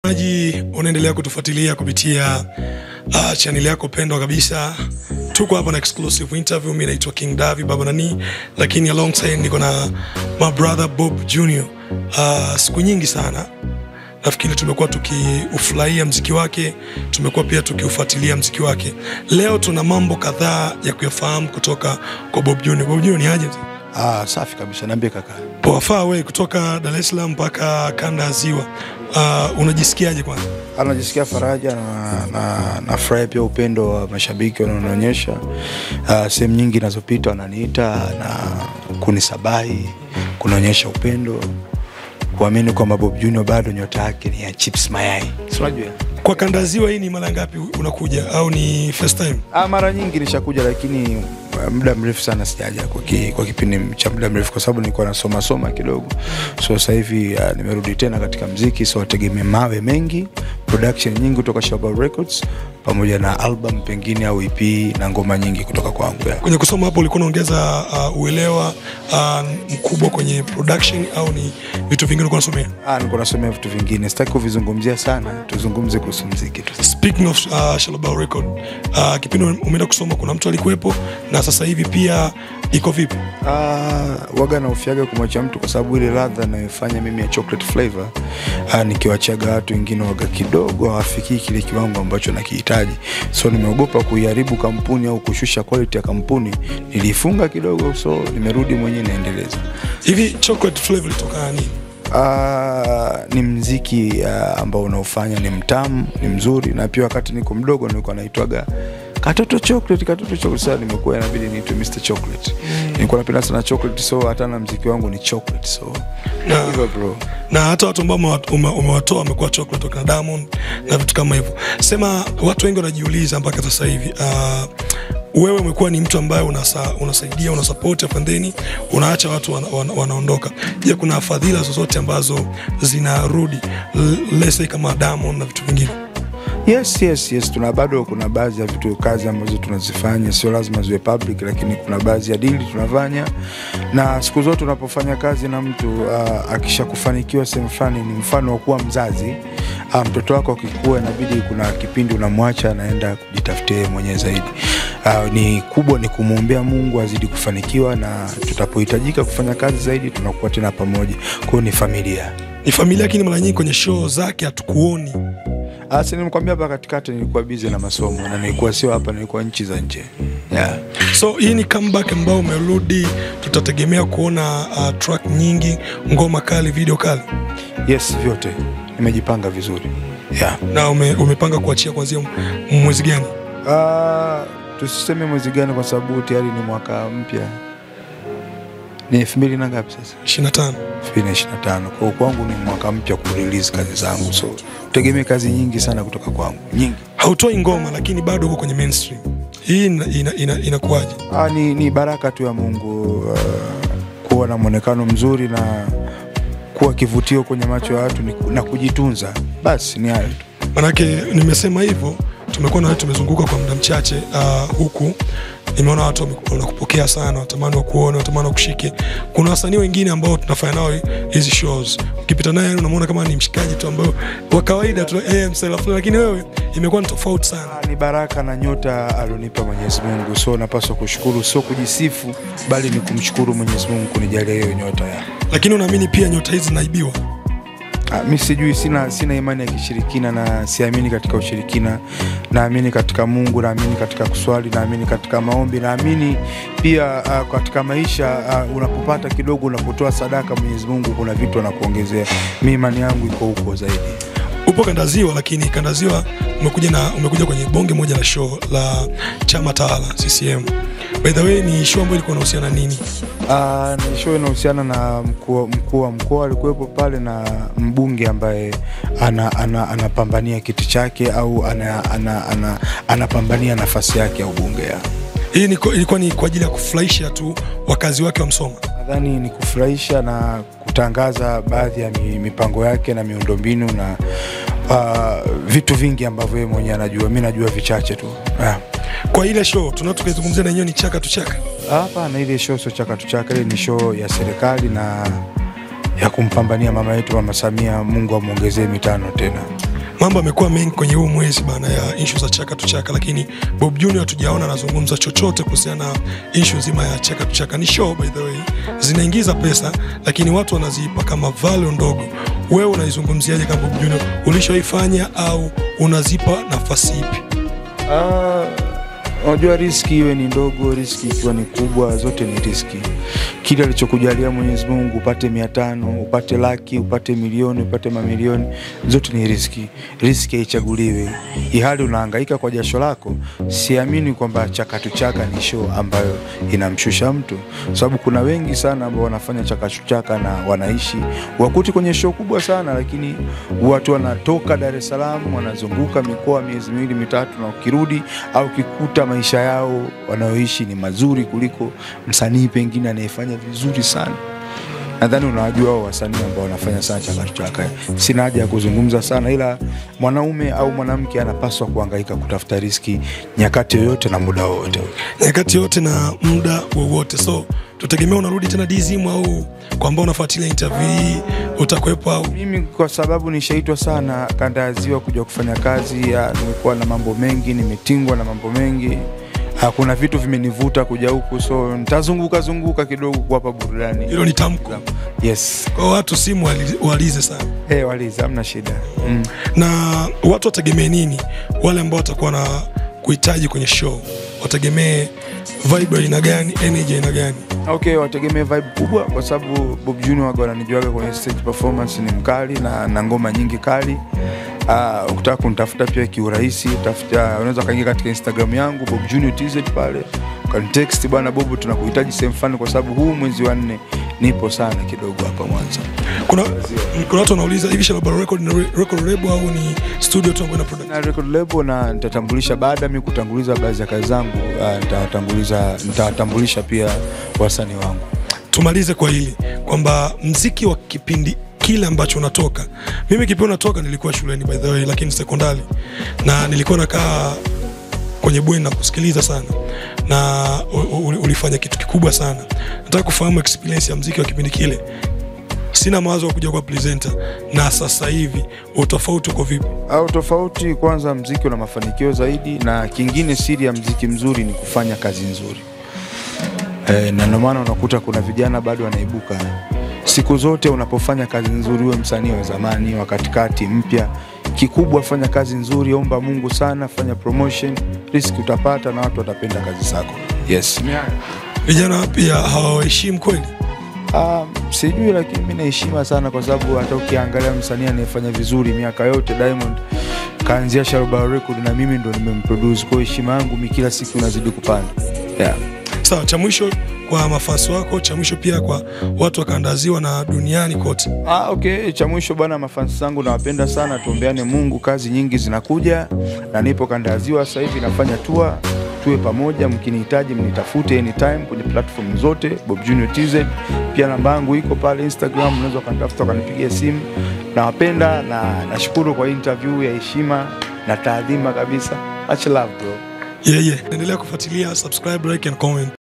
Mtazamaji, unaendelea kutufuatilia kupitia channel yako pendwa kabisa. Tuko hapa na exclusive interview. Mimi naitwa King Davi Baba Nani, lakini alongside niko na my brother Bob Junior. Siku nyingi sana nafikiri tumekuwa tukiufurahia mziki wake, tumekuwa pia tukiufuatilia mziki wake. Leo tuna mambo kadhaa ya kuyafahamu kutoka kwa Bob Junior. Bob Junior, ni aje? Safi kabisa, niambie kaka. Poa far away kutoka Dar es Salaam mpaka kanda ya Ziwa. Unajisikiaje kwanza? Anajisikia faraja na nafurahi pia upendo wa mashabiki wanaonionyesha. Sehemu nyingi ninazopita wananiita na kunisabahi, kunionyesha upendo, kuamini kwamba Bob Junior bado nyota yake ni ya chips mayai. Si unajua? Kwa kanda ya Ziwa hii ni mara ngapi unakuja au ni first time? Mara nyingi nishakuja, lakini muda mrefu sana sijaja kwa kipindi cha muda mrefu kwa sababu nilikuwa nasoma soma kidogo. So sasa hivi nimerudi tena katika muziki, so wategemee mawe mengi, production nyingi kutoka Shalobalo Records pamoja na album pengine au EP na ngoma nyingi kutoka kwangu. Kwenye kusoma hapo ulikuwa unaongeza uelewa mkubwa kwenye production au ni vitu vingine ulikuwa unasomea? Nilikuwa nasomea vitu vingine. Sitaki kuvizungumzia sana, tuzungumze kuhusu muziki tu. Speaking of Shalobalo Record, kipindi umeenda kusoma kuna mtu alikuwepo na sasa hivi pia iko vipi? Waga na ufiaga kumwacha mtu kwa sababu ile ladha ninayofanya mimi ya chocolate flavor, nikiwachaga watu wengine waga kidogo hawafikii kile kiwango ambacho nakihitaji. So nimeogopa kuiharibu kampuni au kushusha quality ya kampuni, nilifunga kidogo, so nimerudi mwenyewe naendeleza. Hivi chocolate flavor ilitokana nini? Ni muziki ambao unaofanya ni mtamu, ni mzuri, na pia wakati niko mdogo nilikuwa naitwaga Katoto Chocolate, Katoto Chocolate. Sasa nimekuwa inabidi niitwe Mr. Chocolate. Nilikuwa napenda sana chocolate, so hata na muziki wangu ni chocolate, so hivyo bro. Na hata watu ambao umewatoa wamekuwa chocolate kwa Diamond na vitu kama hivyo. Sema watu wengi wanajiuliza mpaka sasa hivi, wewe umekuwa ni mtu ambaye unasaidia, unasupport afandeni, unaacha watu wanaondoka. Je, kuna fadhila zozote ambazo zinarudi, let's say kama Diamond na vitu vingine? Yes, tuna bado kuna baadhi ya vitu kazi ambazo tunazifanya, sio lazima ziwe public, lakini kuna baadhi ya deal tunafanya. Na siku zote unapofanya kazi na mtu akishakufanikiwa sehemu fulani, ni mfano wa kuwa mzazi. Mtoto wako akikua inabidi kuna kipindi unamwacha anaenda kujitafutia mwenyewe zaidi. Ni kubwa ni kumuombea Mungu azidi kufanikiwa, na tutapohitajika kufanya kazi zaidi tunakuwa tena pamoja. Kwa hiyo ni familia. Ni familia, lakini mara nyingi kwenye show zake hatukuoni. Sasa nimekuambia hapa katikati nilikuwa busy na masomo na nilikuwa sio hapa, nilikuwa nchi za nje. Yeah. So hii ni comeback ambao umerudi, tutategemea kuona track nyingi, ngoma kali, video kali. Yes, vyote. Nimejipanga vizuri. Yeah. Na umepanga kuachia kuanzia mwezi gani? Tusiseme mwezi gani kwa sababu tayari ni mwaka mpya. Ni 2000 na ngapi sasa? 25. 2025. Kwa kwangu ni mwaka mpya ku release kazi zangu, so tegemee kazi nyingi sana kutoka kwangu. Nyingi. Hautoi ngoma lakini bado uko kwenye mainstream. Hii inakuaje? Ni baraka tu ya Mungu, kuwa na muonekano mzuri na kuwa kivutio kwenye macho ya watu na kujitunza. Basi ni hayo tu. Manake nimesema hivyo, tumekuwa na watu tumezunguka kwa muda mchache huku. Nimeona watu wanakupokea sana, watamani wakuone, watamani wakushike. Kuna wasanii wengine ambao tunafanya nao hizi shows, ukipita naye unamuona kama ni mshikaji tu ambao wa kawaida tu, msela fulani, lakini wewe imekuwa ni tofauti sana. Ni baraka na nyota alionipa Mwenyezi Mungu, so napaswa kushukuru, sio kujisifu, bali ni kumshukuru Mwenyezi Mungu kunijalia hiyo nyota yake. Lakini unaamini pia nyota hizi zinaibiwa? Mimi sijui, sina imani ya kishirikina na siamini katika ushirikina. Naamini katika Mungu, naamini katika kuswali, naamini katika maombi, naamini pia katika maisha unapopata kidogo, unapotoa sadaka Mwenyezi Mungu kuna vitu anakuongezea. Mimi imani yangu iko huko zaidi. Upo kanda Ziwa, lakini kanda Ziwa umekuja kwenye bonge moja la show la chama tawala CCM. By the way, ni show ambayo ilikuwa inahusiana nini? Ni show inahusiana na mkuu wa mkoa alikuwepo pale na mbunge ambaye anapambania kiti chake au anapambania nafasi yake ya ubunge. Hii ilikuwa ni kwa ajili ya kufurahisha tu wakazi wake wa Msoma. Nadhani ni kufurahisha na kutangaza baadhi ya mipango yake na miundombinu na vitu vingi ambavyo yeye mwenyewe anajua. Mimi najua vichache tu. Kwa ile show tunatokizungumzia na yenyewe ni chaka tu chaka? Hapana, ile show sio chaka tu chaka, ile ni show ya serikali na ya kumpambania mama yetu Mama Samia, Mungu amuongezee mitano tena. Mambo yamekuwa mengi kwenye huu mwezi bana ya issue za Chaka to Chaka, lakini Bob Junior hatujaona anazungumza chochote kuhusiana na issue nzima ya Chaka to Chaka. Ni show by the way, zinaingiza pesa lakini watu wanazipa kama value ndogo. Wewe unaizungumziaje kama Bob Junior? Ulishoifanya au unazipa nafasi ipi? Unajua riski iwe ni ndogo, riski ikiwa ni kubwa, zote ni riski. Kile alichokujalia Mwenyezi Mungu, upate 500, upate laki, upate milioni, upate mamilioni, zote ni riski. Riski haichaguliwi. Ihali unahangaika kwa jasho lako, siamini kwamba Chaka to Chaka ni show ambayo inamshusha mtu. Sababu kuna wengi sana ambao wanafanya Chaka to Chaka na wanaishi wakuti kwenye show kubwa sana, lakini watu wanatoka Dar es Salaam, wanazunguka mikoa miezi miwili mitatu, na ukirudi au kikuta maisha yao wanaoishi ni mazuri kuliko msanii pengine anayefanya vizuri sana. Nadhani unawajua hao wasanii ambao wanafanya sana Chaka to Chaka. Sina haja ya kuzungumza sana, ila mwanaume au mwanamke anapaswa kuhangaika kutafuta riski nyakati yoyote na muda wowote. Nyakati yote na muda wowote. So tutegemea unarudi tena DZM au kwa ambao unafuatilia interview hii utakuepo au? Mimi kwa sababu nishaitwa sana kanda ya Ziwa kuja kufanya kazi, nimekuwa na mambo mengi, nimetingwa na mambo mengi. Hakuna vitu vimenivuta kuja huku, so nitazunguka zunguka kidogo kuwapa burudani. Hilo ni tamko. Yes. Kwa watu simu walize sana. Walize, hamna shida. Na watu wategemee nini? Wale ambao watakuwa na kuhitaji kwenye show, wategemee vibe ina gani, energy ina gani? Okay, wategemee vibe kubwa kwa sababu Bob Junior wananijuaga kwenye stage performance ni mkali na ngoma nyingi kali. Ukitaka kunitafuta pia kiurahisi, utafuta, unaweza kaingia katika Instagram yangu Bob Junior TZ pale, ukanitext bwana Bob tunakuhitaji sehemu fulani, kwa sababu huu mwezi wa 4 nipo sana kidogo hapa Mwanza. Kuna watu wanauliza hivi Shalobalo Record ni record label au ni studio tu ambayo ina product? Na record label, na nitatambulisha baada mimi kutanguliza baadhi ya kazi zangu, nitatambulisha pia wasanii wangu. Tumalize kwa hili kwamba mziki wa kipindi kile ambacho unatoka. Mimi kipindi unatoka nilikuwa shuleni by the way, lakini sekondari, na nilikuwa nakaa kwenye bweni na kusikiliza sana, na ulifanya kitu kikubwa sana. Nataka kufahamu experience ya mziki wa kipindi kile. Sina mawazo ya kuja kwa presenter, na sasa hivi utofauti uko vipi? Au tofauti, kwanza mziki una mafanikio zaidi, na kingine siri ya mziki mzuri ni kufanya kazi nzuri. Na ndio maana unakuta kuna vijana bado wanaibuka. Siku zote unapofanya kazi nzuri, uwe msanii wa zamani, wa katikati, mpya, kikubwa fanya kazi nzuri, omba Mungu sana, fanya promotion, risk utapata na watu watapenda kazi zako. Yes. Vijana pia hawaheshimu kweli? Sijui, lakini mimi naheshima sana kwa sababu hata ukiangalia msanii anayefanya vizuri miaka yote Diamond kaanzia Shalobalo Record na mimi ndo nimemproduce, kwa heshima yangu mimi kila siku inazidi kupanda. Yeah. Sawa, cha mwisho kwa mafasi wako, cha mwisho pia kwa watu wa kanda ya Ziwa na duniani kote. Okay, cha mwisho bwana, mafans zangu nawapenda sana, tuombeane Mungu, kazi nyingi zinakuja na nipo kanda ya Ziwa sasa hivi nafanya tour, tuwe pamoja, mkinihitaji mnitafute anytime kwenye platform zote Bob Junior TZ, pia namba yangu iko pale Instagram, unaweza kunitafuta ukanipigia simu. Nawapenda na nashukuru kwa interview ya heshima na taadhima kabisa. Much love bro. Yeah. Endelea kufuatilia, subscribe, like and comment.